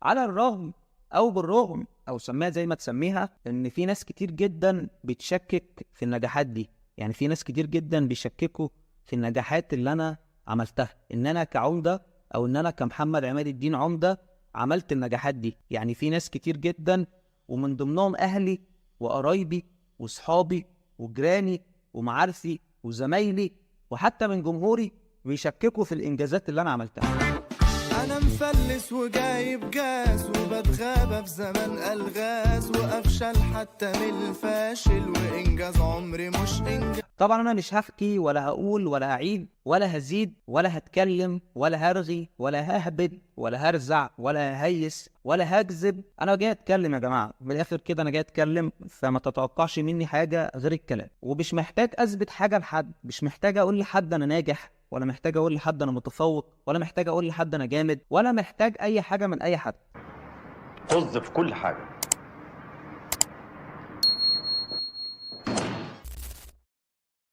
على الرغم او بالرغم او سميها زي ما تسميها، ان في ناس كتير جدا بتشكك في النجاحات دي. يعني في ناس كتير جدا بيشككوا في النجاحات اللي انا عملتها، ان انا كعمدة او ان انا كمحمد عماد الدين عمدة عملت النجاحات دي. يعني في ناس كتير جدا، ومن ضمنهم اهلي وقرايبي وصحابي وجيراني ومعارفي وزمايلي وحتى من جمهوري، بيشككوا في الانجازات اللي انا عملتها. انا مفلس وجايب جاز وبتغابى في زمن الغاز وافشل حتى من الفاشل وانجاز عمري مش انجاز. طبعا انا مش هحكي ولا هقول ولا هعيد ولا هزيد ولا هتكلم ولا هرغي ولا ههبد ولا هرزع ولا ههيس ولا هكذب. انا جاي اتكلم يا جماعة، من الاخر كده انا جاي اتكلم، فما تتوقعش مني حاجة غير الكلام. ومش محتاج اثبت حاجة لحد، مش محتاج اقول لحد انا ناجح، ولا محتاج اقول لحد انا متفوق، ولا محتاج اقول لحد انا جامد، ولا محتاج اي حاجة من اي حد. طز في كل حاجة.